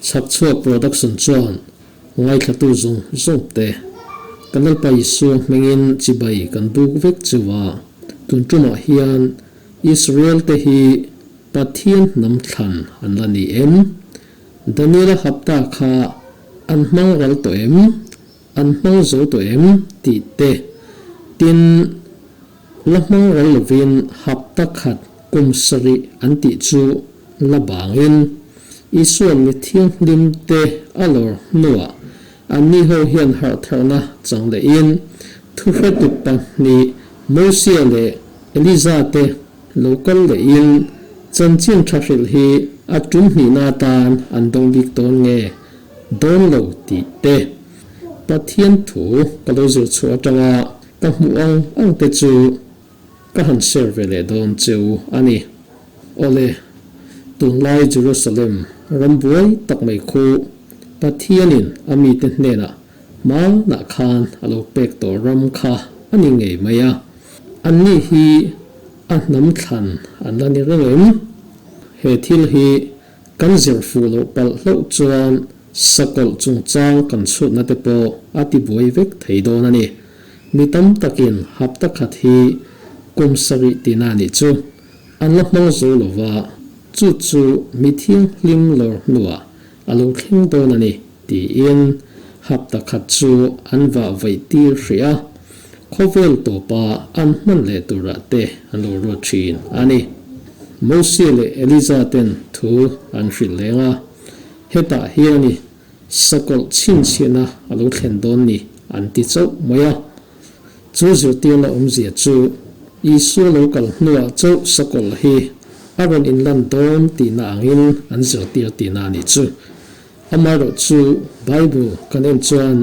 Chhakchhuak Production chuan ngaithlatu zawng zawng te kan Lalpa Isua hmingin chibai kan buk vek cheu a, tun tumah hian Israel te hi Pathian hnam thlan an la ni em? Daniela hapta kha an hmang ral tawh em? An hmang zo tawh em? tih te tin la hmang ral lovin hapta khat kum sarih an tih chu la bangin Isua'n mi thianghlim te a lawr hnuah anni ho hian harhtharna chang lehin thuhretu pahnih Mosia leh Eliza te lo kal lehin chanchin tha hrilh hi a tum hnihna atan an dawng bik dawn nge dawn lo tih te Pathian thu ka lo zir chhuah atanga ka hmuh ang ang te chu Ka han share ve leh dawn cheu a ni. Awle, tunlai Jerusalem ram buai tak mai khu Pathianin a mite hnenah hmanah khan a lo pek tawh ram kha a ni ngei mai a. Anni hi a hnam thlan an la ni reng em? He thil hi kan zir fuh loh palh hlauh chuan sakawlh chungchang kan chhutna te pawh a ti buai vek thei dawn a ni. Mi tam takin hapta khat hi kum sarih tina nih chu an la hmang zo lo va, chu chu mi thianghlim lawr hnuah a lo thleng dawn a ni tiin hapta khat chu an vah vaih tir hrih a, khawvel tawpa an hman leh turah te an lo ruat thin a ni. Mosia leh Eliza ten thu an hrilh leng a, hetah hian a ni Sakawlh chhinchhiahna a lo thlen dawn ni an ti chauh mai a. Chu zirtirna awmzia chu Isua lo kal hnuah chauh sakawlh hi a rawn inlan dawn tihna angin an zirtir tihna a nih chu. Amaherawh chu Bible kan en chuan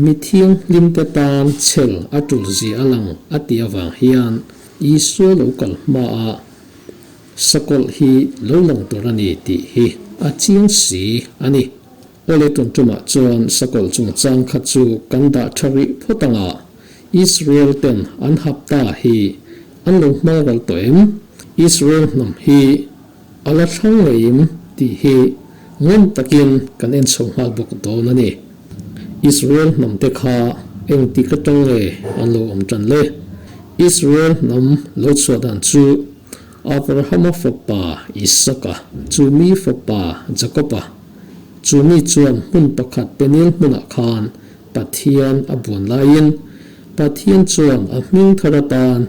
mi thianghlimte tan chhel a tul zia a lang a tih avang hian Isua lo kal hmaah Sakawlh hi lo lang tur a ni tih hi a chiang si a ni. Awle tun tumah chuan sakawlh chungchang kha chu kan dah tha rih phawt ang a, Israel ten an hapta hi an lo hmang ral tawh em? Israel hnam hi a la thlang ngei em tih hi ngun takin kan en chho nghal bawk dawn a ni. Israel hnam te kha engtik atang nge an lo awm tan le? Israel hnam lo chhuah dan chu Abrahama fapa Isaka, chu mi fapa Jakoba, chu mi chuan hmun pakhat Peniel hmunah khan Pathian a buan laiin, Pathian chuan a hming thar atan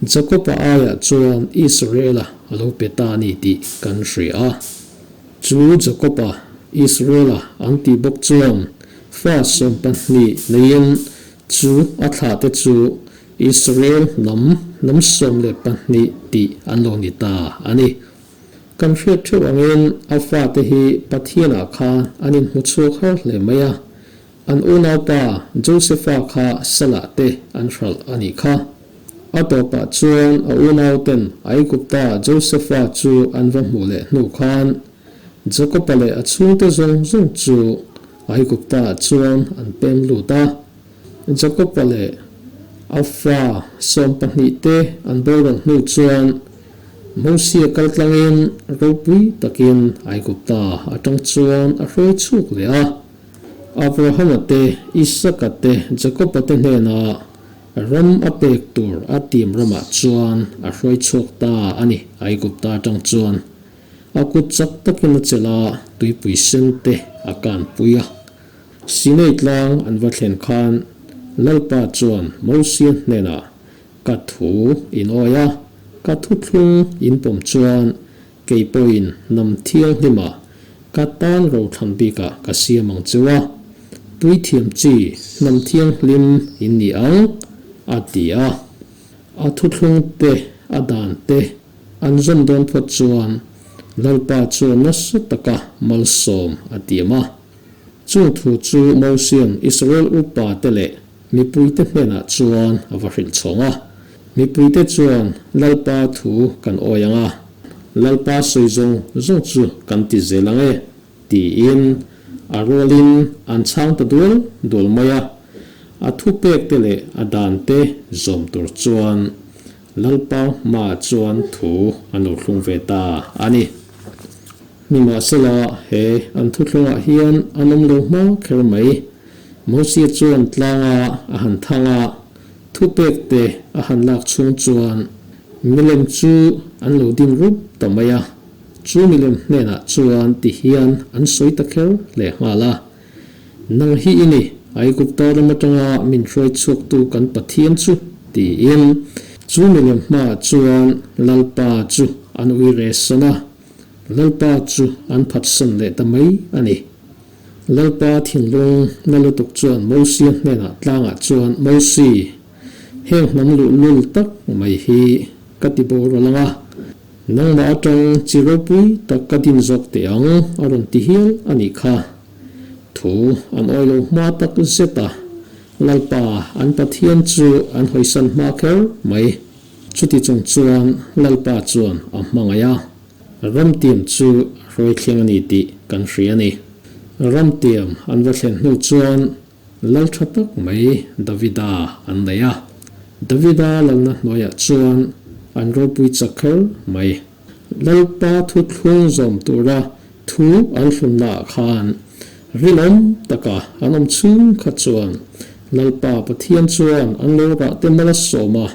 Jakoba aiah chuan Israela a lo pe ta a ni tih kan hria a. Chu Jakoba, Israela an tih bawk chuan fa 12 neiin chu a thlahte chu Israel hnam hnam 12 tih an lo ni ta a ni. Kan hriat theuh angin a fate hi Pathianah khan an inhmu chhuak har hle mai a, an unaupa Josefa kha salah te an hralh a nih kha. A tawpah chuan a unauten Aigupta Josefa chu an va hmuh leh hnu khan Jakoba leh a chhungte zawng zawng chu Aiguptaah chuan an pem lut a. Jakoba leh a fa 12 te an boral hnu chuan Mosia kaltlangin ropui takin Aigupta atang chuan a hruai chhuk leh a. Abrahama te, Isaka te, Jakoba te hnenah ram a pek tur a tim ramah chuan a hruai chhuak ta a ni, Aigupta atang chuan. A kut chak takin a chelh a, tuipui sen te a kanpui a. Sinai tlang an va thlen khan Lalpa chuan Mosia hnenah, Ka thu in awi a, ka thuthlung in pawm chuan kei pawhin hnam thianghlimah ka tan rothlan bikah ka siam ang chu a, puithiam chi hnam thianghlim in ni ang, a ti a. A thuthlung te, a dan te an zawm dawn phawt chuan Lalpa chuan nasa taka malsawm a tiam a. Chung thu chu Mosia'n Israel upate leh mipuite hnenah chuan a va hrilh chhawng a. Mipuite chuan, Lalpa thu kan awi ang a, Lalpa sawi zawng zawng chu kan ti zel ang e, tiin a rualin an chhang ta dual dual mai a. A thupekte leh a dante zawm tur chuan Lalpa hmaah chuan thu an lo thlung ve ta a ni. Nimahsela, he an thuthlungah hian an awm lo hma kher mai. Mosia chuan tlanga a han thang a, thupek te a han lak chhung chuan milem chu an lo ding rup ta mai a. Chu milem hnenah chuan ti hian an sawi ta kher leh nghal a, Nang hi i ni, Aigupta ram atanga min hruai chhuaktu kan Pathian chu, tiin chu milem hmaah chuan Lalpa chu an ui re san a, Lalpa chu an phatsan leh ta mai a ni. Lalpa thinlung na lutuk chuan Mosia hnenah tlangah chuan, Mosi, heng hnam luhlul tak mai hi ka ti boral ang a, nangmah atang chi ropui tak ka din zawk teh ang, a rawn ti hial a nih kha. Thu an awi lo hma tak zet a, Lalpa an Pathian chu an hawisan hma kher mai. Chuti chung chuan Lalpa chuan a hmangaih a. Ramtiam chu a hruai thleng a ni tih kan hria a ni. Ramtiam an va thlen hnu chuan lal tha tak mai Davida an nei a. Davida lalna hnuaiah chuan an ropui chak kher mai. Lalpa thuthlung zawm tura thu an hlunnaah khan rinawm taka an awm chhung kha chuan Lalpa Pathian chuan an lo rah te mal a sawm a.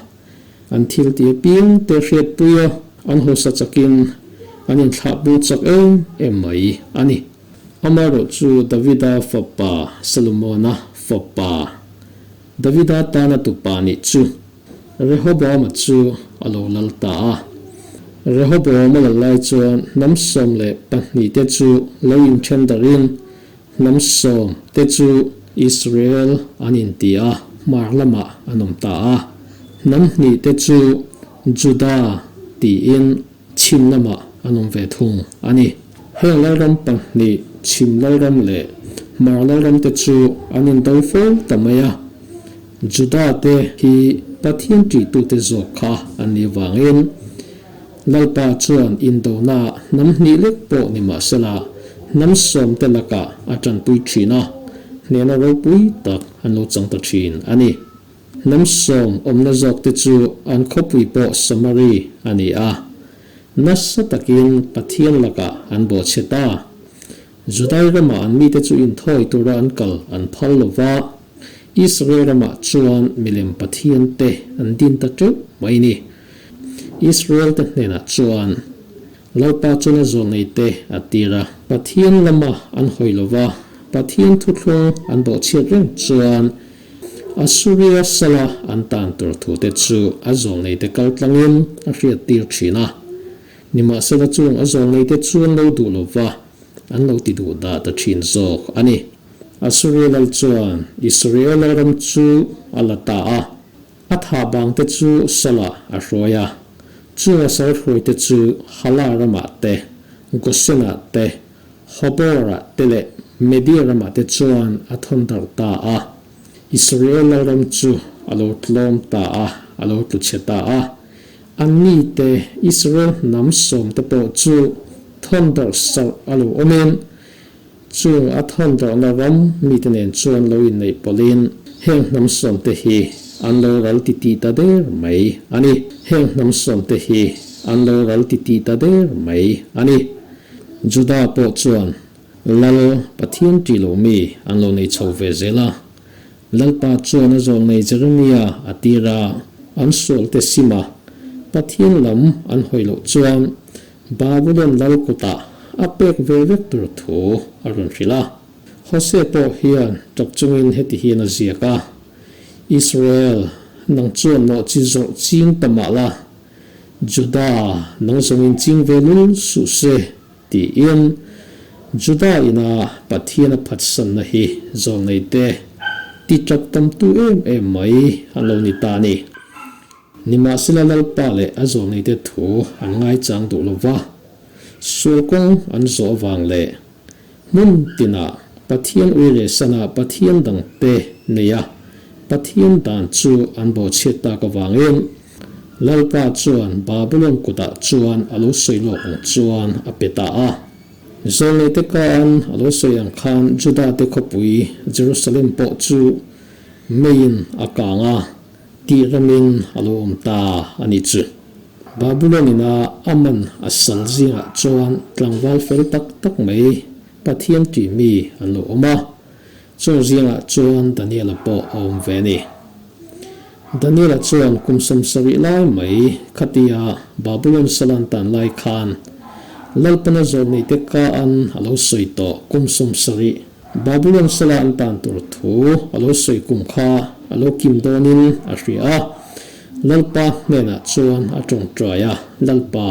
An thil ti apiang te hriatpui a, an hausa chakin an inthlahpui chak em em mai a ni. Amaherawh chu Davida fapa Solomona fapa, Davida tana tupa nih chu Rehoboama chu a lo lal ta a. Rehoboama lal lai chuan hnam 12 te chu lo inthen darin hnam sawm te chu Israel an inti a, hmar lamah an awm ta a. Hnam hnih te chu Juda tiin chhim lamah an awm ve thung a ni. Heng lalram pahnih, chhim lalram leh hmar lalram te chu an indo fo ta mai a. Juda te hi Pathian ṭihtute zawk kha an nih avangin Lalpa chuan indona hnam hnih lek pawh ni mah sela, hnam sawmte lakah a tanpui thin a, hnehna ropui tak an lo chang ta thin a ni. Hnam sawm awmna zawkte chu an khawpui pawh Samari a ni a, nasa takin Pathian lakah an bawhchhe ta. Judai ramah an mite chu inthawi tura an kal an phal lo va, Israel ramah chuan milem pathiante an din ta teuh mai ni. Israel te hnenah chuan Lalpa chuan a zawlnei te a tir a. Pathian lama an hawi lo va, Pathian thuthlung an bawhchhiat reng chuan Assuria sala an tan tur thu te chu a zawlnei te kal tlangin a hriat tir thin a. Nimahsela chung a zawlnei te chuan lo duh lo va, an lo ti duh dah ta thin zawk a ni. Assuria lal chuan Israel ram chu a la ta a. A tha bangte chu Salah a hruai a, chung a sal hruaite chu Hala ramah te, Gosenah te, Hoborah te leh Media ramah te chuan a thawn darh ta a. Israel lalram chu a lo tlawm ta a, a lo tlu chhe ta a. Anni te, Israel hnam sawmte pawh chu thawn darh sarh a lo awmin, Chung a thawn darhna ram mite nen chuan lo inneih pawlhin heng hnam sawmte hi an lo ral ti tih ta der mai a ni. Heng hnam sawmte hi an lo ral ti tih ta der mai a ni. Juda pawh chuan Lal Pathian ṭih lo mi an lo nei chho ve zel a. Lalpa chuan a zawlnei Jeremia a tir a, an sualte sima Pathian lam an hawi loh chuan Babylon lal kutah a pek ve vek tur thu a rawn hrilh a. Hosea pawh hian tawp chungin heti hian a ziak a, Israel, nang chuan nawhchi zawrh ching ta mah la, Juda, nang zawngin ching ve lul suh se, tiin Juda ina Pathian a phatsanna hi zawlneite ti tap tamtu em em mai an lo ni ta a ni. Nimahsela Lalpa leh a zawlneite thu an ngaichang duh lo va, sual kawng an zawh avang leh hmun tinah Pathian ui leh sana Pathian dangte neia Pathian dan chu an bawhchhiat tak avangin Lalpa chuan Babulon kutah chuan a lo sawi lawk ang chuan a pe ta a. Zawlneite ka an a lo sawi ang khan Judate khawpui Jerusalem pawh chu meiin a kang a. Tih ramin a lo awm ta a ni chu. Babulon ina a man a sal zingah chuan tlangval fel tak tak mai Pathian tih mi an lo awm a, chung zingah chuan Daniela pawh a awm ve a ni. Daniela chuan kum 70 lai mai khatia Babulon sal an tan lai khan Lalpana zawlneite ka an a lo sawi tawh kum 70 Babulon sala an tan tur thu a lo sawi kum kha a lo kim dawnin a hria a. Lalpa hnenah chuan a tawngtai a, Lalpa,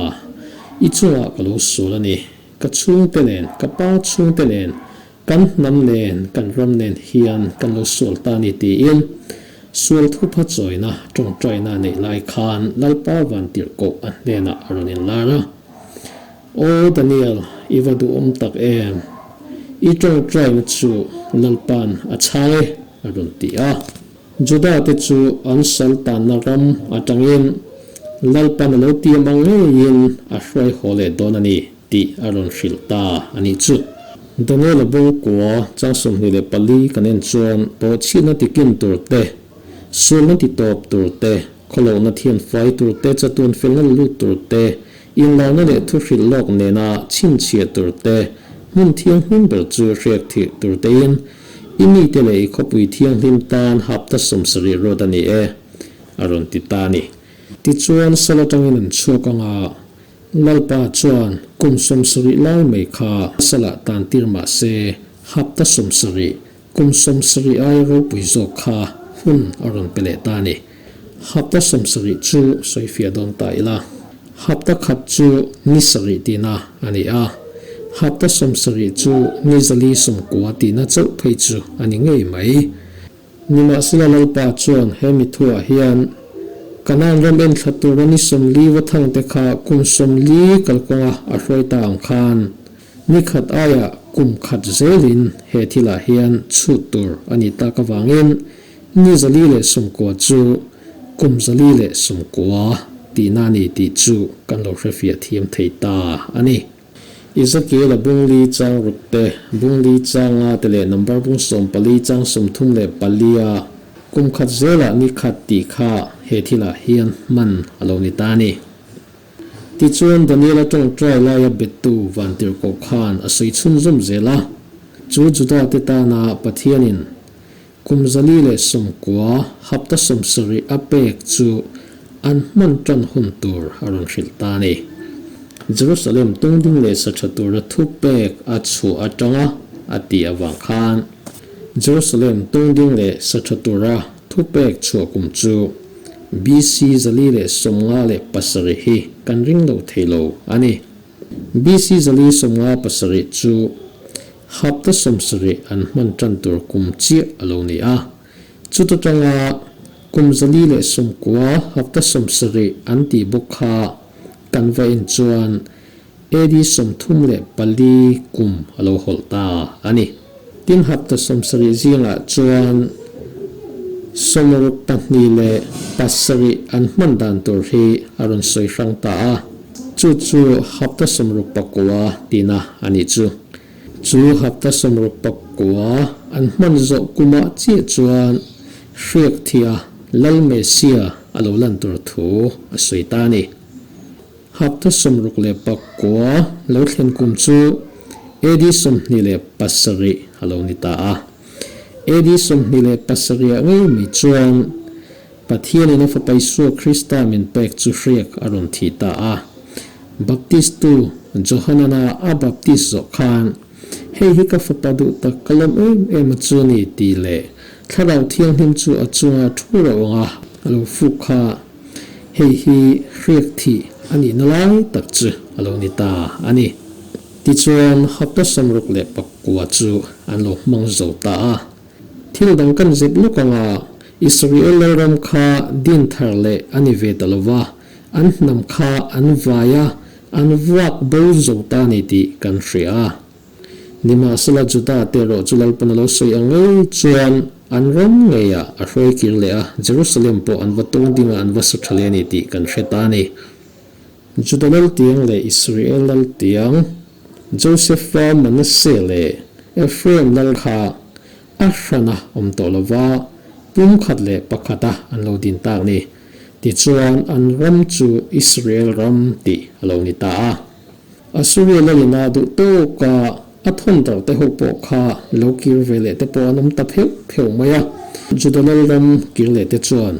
i chungah ka lo sual a ni. Ka chhungte nen, ka pa chhungte nen, kan hnam nen, kan ram nen hian kan lo sual ta a ni tiin sual thupha chawina tawngtaina neih lai khan Lalpa vantirhkoh a hnenah a rawn inlar a. Aw Daniel, i va duhawm tak em? I tawngtaina chu Lalpa'n a chhang e, a rawn ti a. Juda-te chu an sal tanna ram atangin Lalpa'n a lo tiam ang ngeiin a hruai haw leh dawn a ni tih a rawn hrilh ta a nih chu. Daniel-a bawngkua chang 24 kan en chuan bawhchhiatna tikin tur te, sualna titawp tur te, khawlohna thianfai tur te, chatuan felna la lut tur te, Inlarna leh thuhrilh lawk nena chhinchhiah tur te, hmun thianghlim ber chu hriak thih tur tein i mite leh i khawpui thianghlim tan hapta 70 ruat a ni e, a rawn ti ta a ni. Tichuan sal atangin an chhuak ang a, Lalpa chuan kum 70 lai mai kha salah tan tir mah se hapta 70, kum 70 aia ropui zawk kha hun a rawn pe leh ta a ni. Hapta 70 chu sawifiah dawn ta ila, hapta khat chu ni sarih tihna a ni a, hapta 70 chu ni 490 tihna chauh phei chu a ni ngei mai. Nimahsela Lalpa chuan he mithuah hian Kanaan ram enthla tura ni 40 va thangte kha kum 40 kalkawnga a hruai ta ang khan ni khat aia kum khat zelin he thilah hian chhut tur a ni tak avangin Ni 490 chu kum 490 tihna a ni tih chu kan lo hrefiah thiam thei ta a ni. Ezekiel-a bung li chang ruk te, bung li chang nga te leh number bung 14 chang 34-a kum khat zelah ni khat tih kha he thilah hian hman a lo ni ta a ni. Tichuan Daniel-a tawngtai laia bettu vantirhkoh khan a sawi chhunzawm zel a, chu Juda-te tana Pathianin Kum 490 hapta 70 a pek chu an hman tan hun tur a rawn hrilh ta a ni. Jerusalem tungding leh sa tha tura thu pek a chhuah atanga a tih avang khan Jerusalem tungding leh sa tha tura thu pek chhuah kum chu BC 457 hi kan ring lo thei lo a ni. BC 457 chu Hapta 70 an hman tan tur kum chiah a lo ni a. Chuta tanga kum 490 hapta 70 an tih bawk kha kan va en chuan AD 34 kum a lo hawlh ta a ni. Tin hapta 70 zingah chuan 62 leh 7 an hman dan tur hi a rawn sawi hrang ta a. Chu chu hapta 69 tihna a nih chu. Chu hapta 69 an hman zawh kumah chiah chuan hriak thia Lal Messia a lo lan tur thu a sawi ta a ni. Hapta 69 lo thlen kum chu AD 27 a lo ni ta a. AD 27 ah ngei mai chuan Pathianin a Fapa Isua Krista min pek chu hriak a rawn thih ta a. Baptistu Johanana a baptist zawh khan, Hei hi ka Fapa duh tak ka lawm em em a chu ni tih leh Thlarau Thianghlim chu a chunga thu rauh anga a lo fuk kha, hei hi hriak thih a nihna lai tak chu a lo ni ta a ni. Tichuan, hapta 69 chu an lo hmang zo ta a. Thil dang kan zep lawk anga Israel lalram kha din thar leh a ni ve ta lova, an hnam kha an vai a, an vuak bo zo ta ni tih kan hria a. Nimahsela Juda te erawh chu Lalpan a lo sawi ang ngei chuan an ram ngeiah a hruai kir leh a, Jerusalem pawh an va tawng ding a, an va sa tha leh a ni tih kan hre ta a ni. Juda laltiang leh Israel laltiang, Joseph-a Manasseh leh Ephraim lal kha a hrana awm tawh lova, pum khat leh pakhata an lo din tak ni. Tichuan, an ram chu Israel ram tih a lo ni ta a. Assuria lalina duh tawka a thawn darh te ho pawh kha lo kir ve leh te pawh an awm ta pheuh pheuh mai a. Juda lalram kir leh te chuan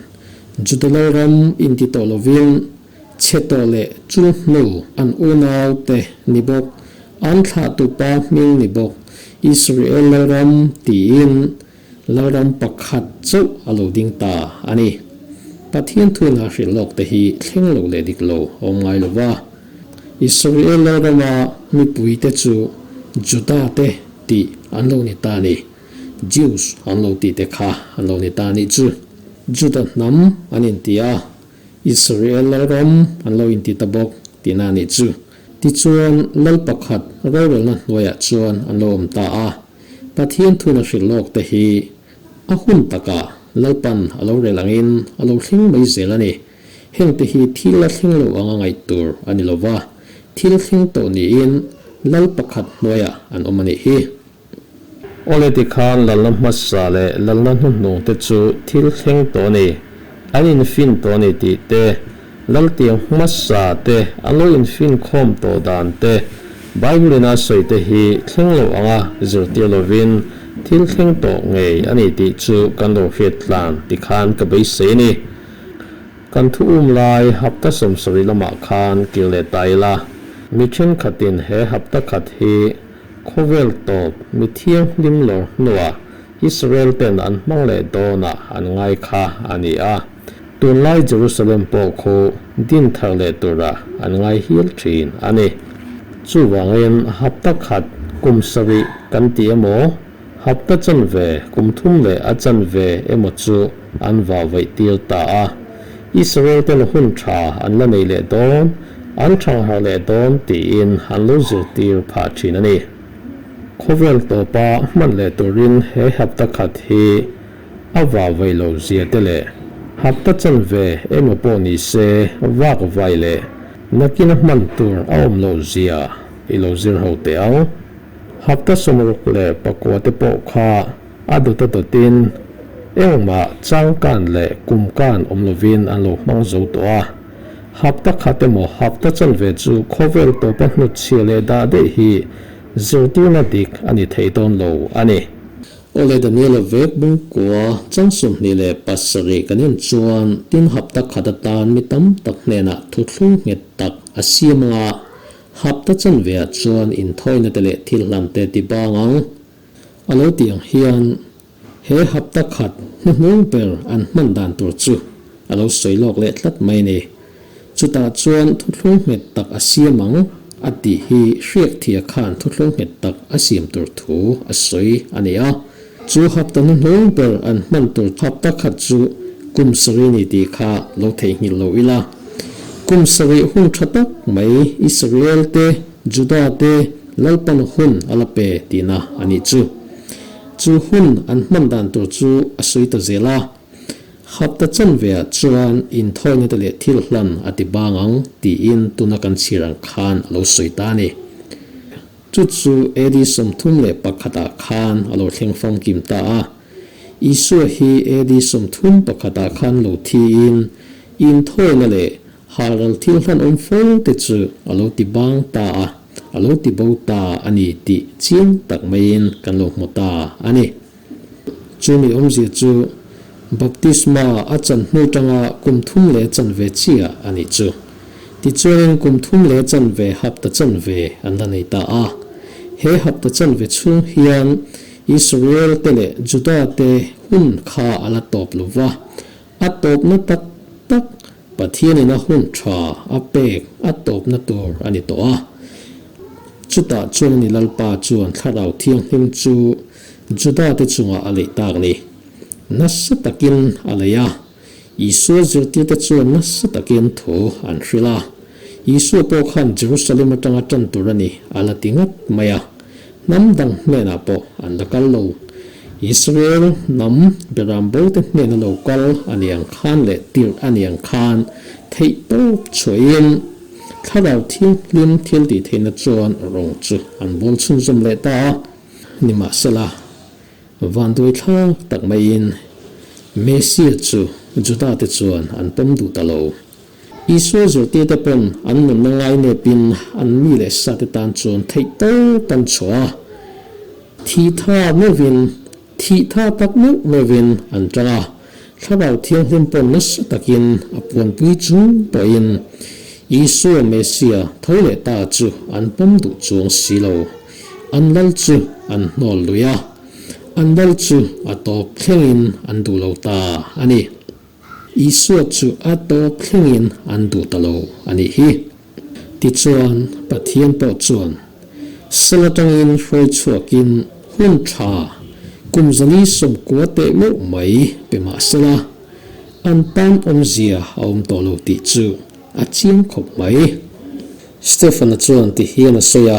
Juda lalram inti tawh lovin chhe tawh leh chul hnu an unau te ni bawk, an thlahtu pa hming ni bawk Israel lalram tiin Lalram pakhat chauh a lo ding ta a ni. Pathian thuina hrilh lawk te hi thleng lo leh dik lo a awm ngai lo va. Israel Lalrama mipui te chu Juda te tih an lo ni ta a ni. Jews an lo tih te kha an lo ni ta a nih chu. Juda hnam an inti a, Israel Lalram an lo inti ta bawk tihna a nih chu. Tichuan Lal pakhat rorelna hnuaiah chuan an lo awm ta a. Pathian thuna hrilh lawk te hi a hun takah Lalpan a lo rel angin a lo thleng mai zel a ni. Heng te hi thil la thleng lo anga ngaih tur a ni lo va, thil thleng tawh niin Lal pakhat hnuaiah an awm a nih hi. Awle tikhan lalna hmasa leh lalna hnuhnung te chu thil thleng tawh a ni, an infin tawh a ni tih te, Laltiang hmasa te an lo infin khawm tawh dan te, Bible in a sawi te hi thleng lo anga zirtir lovin thil thleng tawh ngei a ni tih chu kan lo hriat tlan ti khan ka beisei a ni. Kan thu um lai hapta 70 lamah khan kir leh ta ila, mi thenkhatin he hapta khat hi khawvel tawp mi thianghlim lawr hnuah Israel ten an hmang leh dawnah an ngai kha a ni a. Tunlai Jerusalem pawh khu din thar leh tura an ngai hial thin a ni. Chuvangin hapta khat kum sarih kan ti emaw, hapta chanve kum thum leh a chanve emaw chu an vah vaih tir ta a. Israel ten hun tha an la nei leh dawn, an thangharh leh dawn tiin an lo zirtir phah thin a ni. Khawvel tawpa hman leh turin he hapta khat hi A vah vai lo zia te leh hapta chanve emaw pawh ni se vak vai leh nakin a hman tur a awm loh zia i lo zir ho teh ang. Hapta 69 te pawh kha a dawt a dawtin engmah changkan leh kumkan awm lovin an lo hmang zo tawh a. Hapta khat emaw hapta chanve chu khawvel tawpa hnutchhia leh dah daih hi zirtirna dik a ni thei dawn lo a ni. Awle Daniela vek bungkua chang 27 kan en chuan tin hapta khat atan mi tam tak hnenah thuthlung nghet tak a siam anga hapta chanve ah chuan inthawina te leh thil hlan te ti bang ang. A lo tih ang hian he hapta khat hnuhnung ber an hman dan tur chu a lo sawi lawk leh tlat mai a ni. Chutah chuan thuthlung nghet tak a siam ang a tih hi Hriakthia khan thuthlung nghet tak a siam tur thu a sawi a ni a. Chu hapta hnuhnung ber an hman tur hapta khat chu kum sarih ni tih kha lo theihnghilh lo ila. Kum sarih hun tha tak mai Israel te, Juda te Lalpan hun a la pe tihna a nih chu. Chu hun an hman dan tur chu a sawi ta zel a. Hapta chanveah chuan inthawina te leh thil hlan a ti bang ang tiin tuna kan chhir ang khan a lo sawi ta a ni. Chu chu AD 31 ah khan a lo thleng famkim ta a. Isua hi AD 31 ah khan lo thiin inthawina leh halral thil hlan awm fo te chu a lo ti bang ta a, a lo ti bo ta a ni tih chiang tak maiin kan lo hmu ta a ni. Chumi awmzia chu baptisma a chan hnu tanga kum thum leh chanve chiah a nih chu. Tichuanin kum thum leh chanve hapta chanve an la nei ta a. He hapta chanve chhung hian Israel te leh Juda te hun kha a la tawp lo va, a tawpna tak tak Pathianin a hun tha a pek a tawpna tur a ni tawh a. Chutah chuan a ni Lalpa chuan Thlarau Thianghlim chu Juda te chungah a leih tak ni. Nasa takin a lei a. Isua zirtirte chuan nasa takin thu an hrilh a. Isua pawh khan Jerusalem atanga tan tur a ni a la ti ngat mai a. Hnam dang hnenah pawh an la kal lo. Israel hnam beram bo te hnena lo kal a ni ang khan leh tirh a ni ang khan theih tawp chhuahin Thlarau Thianghlim thil tih theihna chuan rawng chu an bawl chhunzawm leh ta a. Nimahsela, vanduai thlak tak maiin Messia chu Juda te chuan an pawm duh ta lo. Isua zirtirte pawn an nunna ngainepin an mi leh sate tan chuan theih tawp an chhuah a, thih tha meuhvin, thih tha tak meuh meuhvin an tang a, Thlarau Thianghlim pawn nasa takin a puanpui chung pawhin Isua Messia tho leh ta chu an pawm duh chuang si lo. An lal chu an hnawl lui a, an lal chu a tawp thlengin an duh lo ta a ni. Isua chu a tawp thlengin an duh ta lo a nih hi. Tichuan, Pathian pawh chuan sal atangin hruai chhuakin hun tha kum 190 teh meuh mai pe mah sela, an tan awmzia a awm tawh lo tih chu a chiang khawp mai. Stefan-a chuan ti hian a sawi a,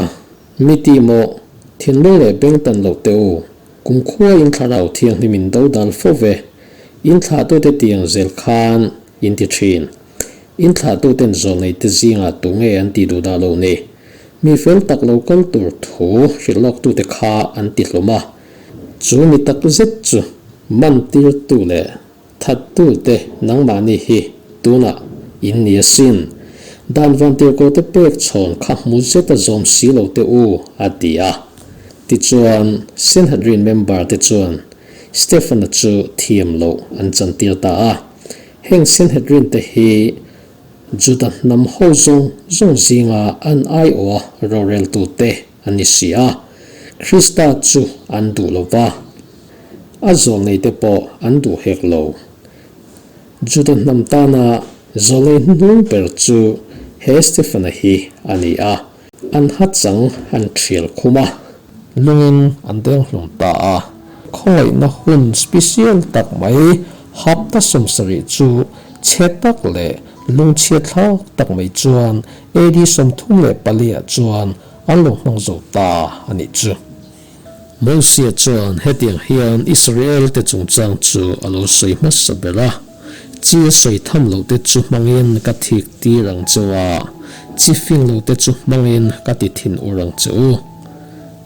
Mi tih maw, thinlung leh beng tan loh teh u, Kumkhua in thlarau thianghlim in do dal fo ve. In thlahtute tiang zel khan in ti thin. In thlahtuten zawlnei te zingah tu nge an ti duh dah lo ni? Mi fel tak lo kal tur thu hrilh lawk tute kha an ti hlawm a. Chu mi tak zet chu man tirtu leh thattu te nangmahni hi tunah in ni asin. Dan vantirhkoh te pek chhawn kha hmu zet a zawm si lo te u, a ti a. Tichuan, Sanhedrin member te chuan Stefana chu thiam loh an chantir ta a. Heng Sanhedrin te hi Juda hnam ho zawng zawng zinga an aiawha roreltute an ni si a, Krista chu an duh lo va, a zawlneite pawh an duh hek lo. Juda hnam tana zawlnei hnuhnung ber chu he Stefana hi a ni a, an hachang an thial khum a, lungin an deng hlum ta a, khawngaihna hun special tak mai hapta 70 chu chhe tak leh lungchhiat thlak tak mai chuan AD 34 ah chuan an lo hmang zo ta a nih chu. Mosia chuan hetiang hian Israel-te chungchang chu a lo sawi hmasa ber a, Chi a sawi tham lohte chu hmangin ka thik tir ang che u a, chi fing lohte chu hmangin ka ti thin ur ang che u.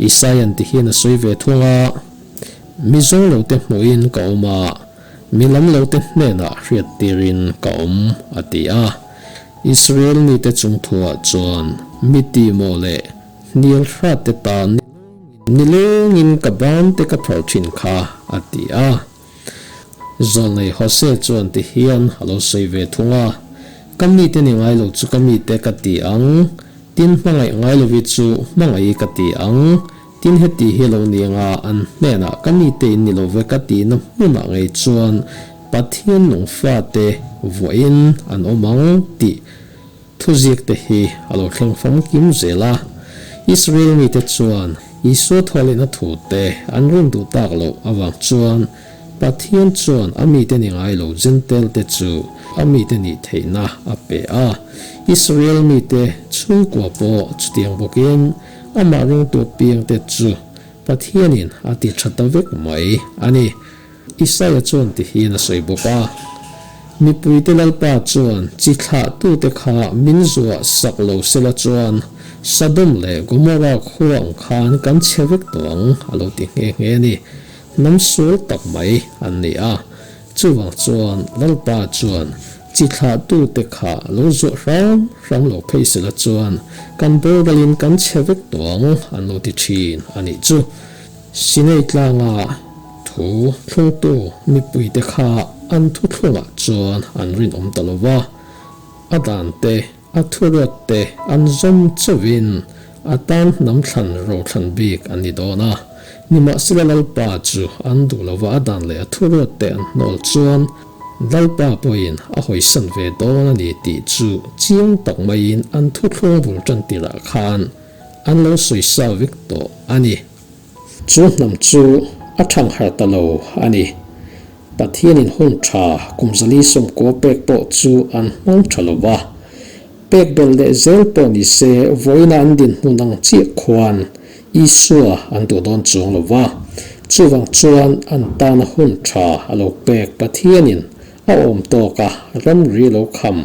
Isaia'n ti hian a sawi ve thung a, Mi zawng lohte hmuhin ka awm a, Mi lam lote hnenah hriat tirin ka awm, a ti a. Israel mite chungthuah chuan mi tihmawh leh hnial hratte tan nilengin ka bante ka phawrh thin kha, a ti a. Zawlnei Hosea chuan ti hian a lo sawi ve thung a, Ka mite ni ngai lo chu ka mite ka ti ang, tin hmangaih ngai lovi chu hmangaih ka ti ang, Tin heti hi lo ni anga an hnenah ka mite in ni lo ve ka tihna hmunah ngei chuan Pathian nung fate vuahin an awm ang tih thuziak te hi a lo thleng famkim zel a. Israel mite chuan Isua thawhlehna thu te an rin duh tak loh avang chuan Pathian chuan a mite ni ngai lo Jentail te chu a mite nih theihna a pe a. Israel mite chhungkua pawh chutiang bawkin Amah ringtu piangte chu Pathianin a ti tha ta vek mai a ni. Isaia chuan ti hian a sawi bawk a, Mipuite Lalpa chuan chi thlahtute kha min zuah sak lo sela chuan Sodom leh Gomorrah khua ang khan kan chhe vek tawh ang a lo ti nghe nghe a ni. Hnam sual tak mai an ni a. Chuvang chuan Lalpa chuan Chi thlahtute kha lo zuah hram hram lo phei sela chuan kan boralin kan chhe vek tawh ang an lo ti thin a nih chu. Sinai tlanga thu thlungtu mipuite kha an thuthlungah chuan an rinawm ta lo va, a dan te, a thuruat te an zawm chauhin a tan hnam thlan rothlan bik an ni dawn a. Nimahsela Lalpa chu an duh lova a dan leh a thuruat te an hnawl chuan Lalpa pawhin a hawisan ve dawn a ni tih chu chiang tak maiin an thuthlung bul tan tirah khan an lo sawi sa vek tawh a ni. Chu hnam chu a thang harh ta lo a ni. Pathianin hun tha kum 190 pek pawh chu an hmang tha lo va. Pek belh leh zel pawh ni se vawiina an dinhmun ang chiah khuan Isua an duh dawn chuang lo va. Chuvang chuan an tana hun tha a lo pek Pathianin a awm tawk a, ramri lo kham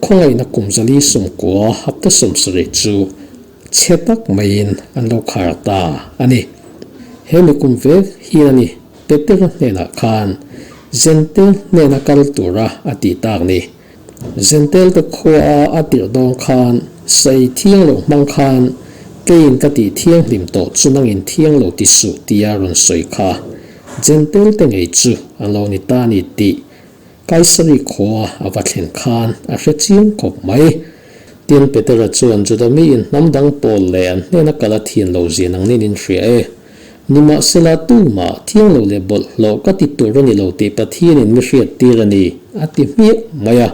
khawngaihna kum 190 hapta 70 chu chhe tak maiin an lo khar ta a ni. He mi kum vek hian a ni Petera hnenah khan. Zentel hnena kal tura a tih tak ni. Zentel te khua a a tirh dawn khan sei thiang lo hmang khan keiin ka tih thianghlim tawh chu nangin thiang lo ti suh tia rawn sawi kha Zentel te ngei chu an lo ni ta ni tih Kaisari khua a va thlen khan a hre chiang khawp mai. Tin, Petera chuan Juda miin hnam dang pawl leh an hnena kal a thian lo zia nang nin in hria e. Nimahsela, tumah thiang lo leh bawlhhlawh ka ti tur a ni lo tih Pathianin mi hriat tir a ni, a ti hmiah mai a.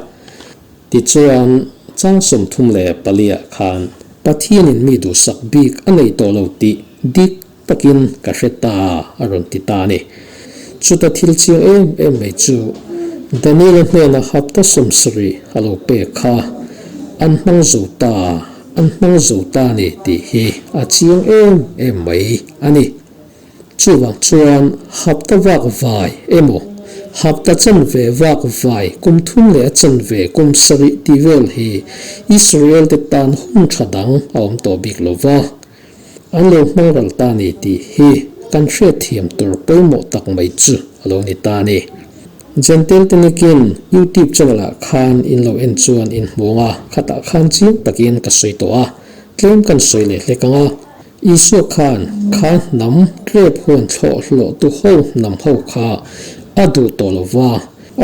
Tichuan, chang 34 ah khan Pathianin mi duhsak bik a nei tawh lo tih dik takin ka hre ta a rawn ti ta a ni. Chuta thil chiang em em mai chu Daniel-a hnena hapta 70 a lo pek kha an hmang zo ta, an hmang zo ta a ni tih hi a chiang em em mai a ni. Chuvang chuan hapta vak vai emaw, hapta chanve vak vai kum thum leh a chanve kum sarih tih vel hi Israel-te tan hun tha dang a awm tawh bik lo va. An lo hmang ral ta ni tih hi kan hriatthiam tur pawimawh tak mai chu a lo ni ta a ni. Gentel te nikin YouTube channel ah khan in lo en chuan in hmuang a, khatah khan chiang takin ka sawi tawh a, tlem kan sawi leh hlek ang a. Isua khan kha hnam tlep huan thlawh hlawh tu ho hnam ho kha a duh tawh lo va,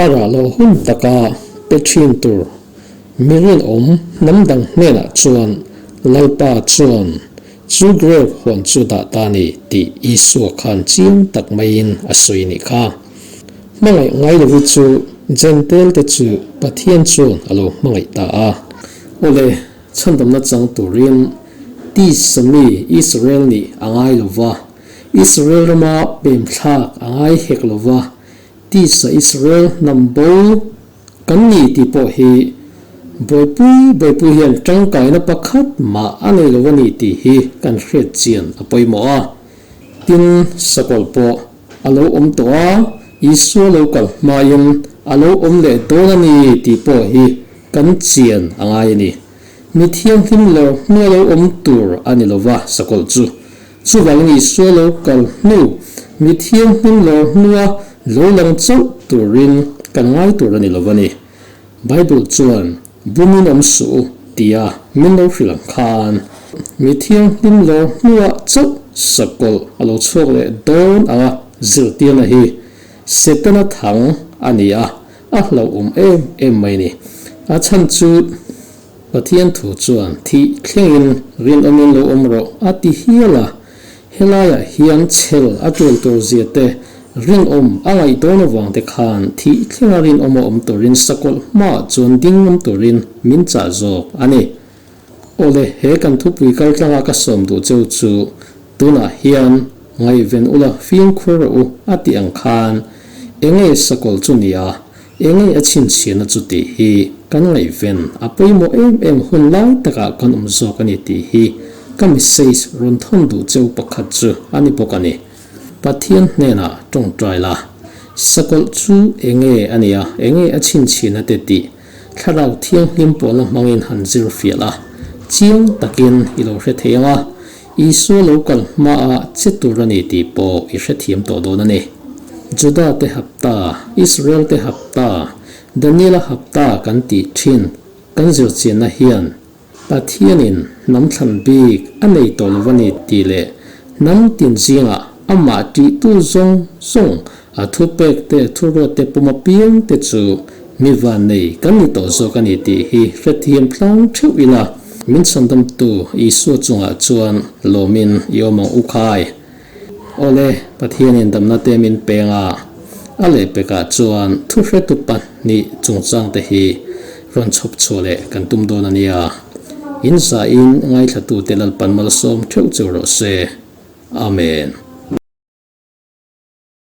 a rah loh hun taka pe thin tur Mi rinawm hnam dang hnenah chuan Lalpa chuan chu grave huan chu dah ta ni tih Isua khan chiang tak maiin a sawi nih kha. Hmangaih ngai lovi chu Jentail te chu Pathian chuan a lo hmangaih ta a. Awle, chhandamna chang turin tisa mi Israel nih a ngai lo va, Israel rama pem thlak a ngai hek lo va, tisa Israel hnam bo Kan ni tih pawh hi Bawipui Bawipui hian tangkaina pakhat mah a nei lo a ni tih hi kan hriat chian a pawimawh a. Tin, sakawlh pawh a lo awm tawh a, Isua lo kal hmain a lo awm leh dawn a ni tih pawh hi kan chian a ngai a ni. Mi thianghlim lo hnu a lo awm tur a ni lo va sakawlh chu. Chuvangin Isua lo kal hnu, mi thianghlim lo hnua lo lang chauh turin kan ngai tur a ni lo va ni. Bible chuan, Bumin awm suh u tia min lo hrilh ang khan, mi thianghlim lo hnuah chauh sakawlh a lo chhuak leh dawn anga zirtirna hi Setana thang a ni a, a hlauhawm em em mai ni. A chhan chu. Pathian thu chuan thih thlengin rinawmin lo awm rawh a ti hial a, helaiah hian chhel a tul tur zia te, rinawm a ngaih dawn avang te khan thih thlenga rinawm a awm turin sakawlh hmaah chuan ding awm turin min chah zawk a ni. Awle, he kan thupui kaltlanga ka sawm duh cheu chu tunah hian ngaihven ula fimkhur rawh u a tih ang khan enge sakawlh chu nia Enge a chhinchhiahna chu tih hi kan ngaihven a pawimawh em em hun lai takah kan awm zawk a ni tih hi ka message rawn thawn duh cheu pakhat chu a ni bawk a ni. Pathian hnenah tawngtai la, sakawlh chu enge a nia, enge a chhinchhiahna te tih thlarau thianghlim pawlna hmangin han zir fiah la, chiang takin i lo hre thei ang a, Isua lo kal hmaah che tur a ni tih pawh i hrethiam tawh dawn a ni. Juda te hapta, Israel te hapta, Daniela hapta kan tih thin kan zirchianna hian Pathianin hnam thlan bik a nei tawh lo a ni tih leh hnam tin zingah amah tihtu zawng zawng a thupek te thuruat te pum apiang te chu mi vannei kan ni tawh zawk a ni tih hi hrethiam tlang theuh ila min chhandamtu Isua chungah chuan lawmin i awm ang u khai. Awle, Pathianin damna te min peng a, a lehpekah chuan thuhretu pahnih chungchang te hi rawn chhawp chhuah leh kan tum dawn a nia. In zahin ngaithlatute Lalpan malsawm theuh cheu rawh se. Amen.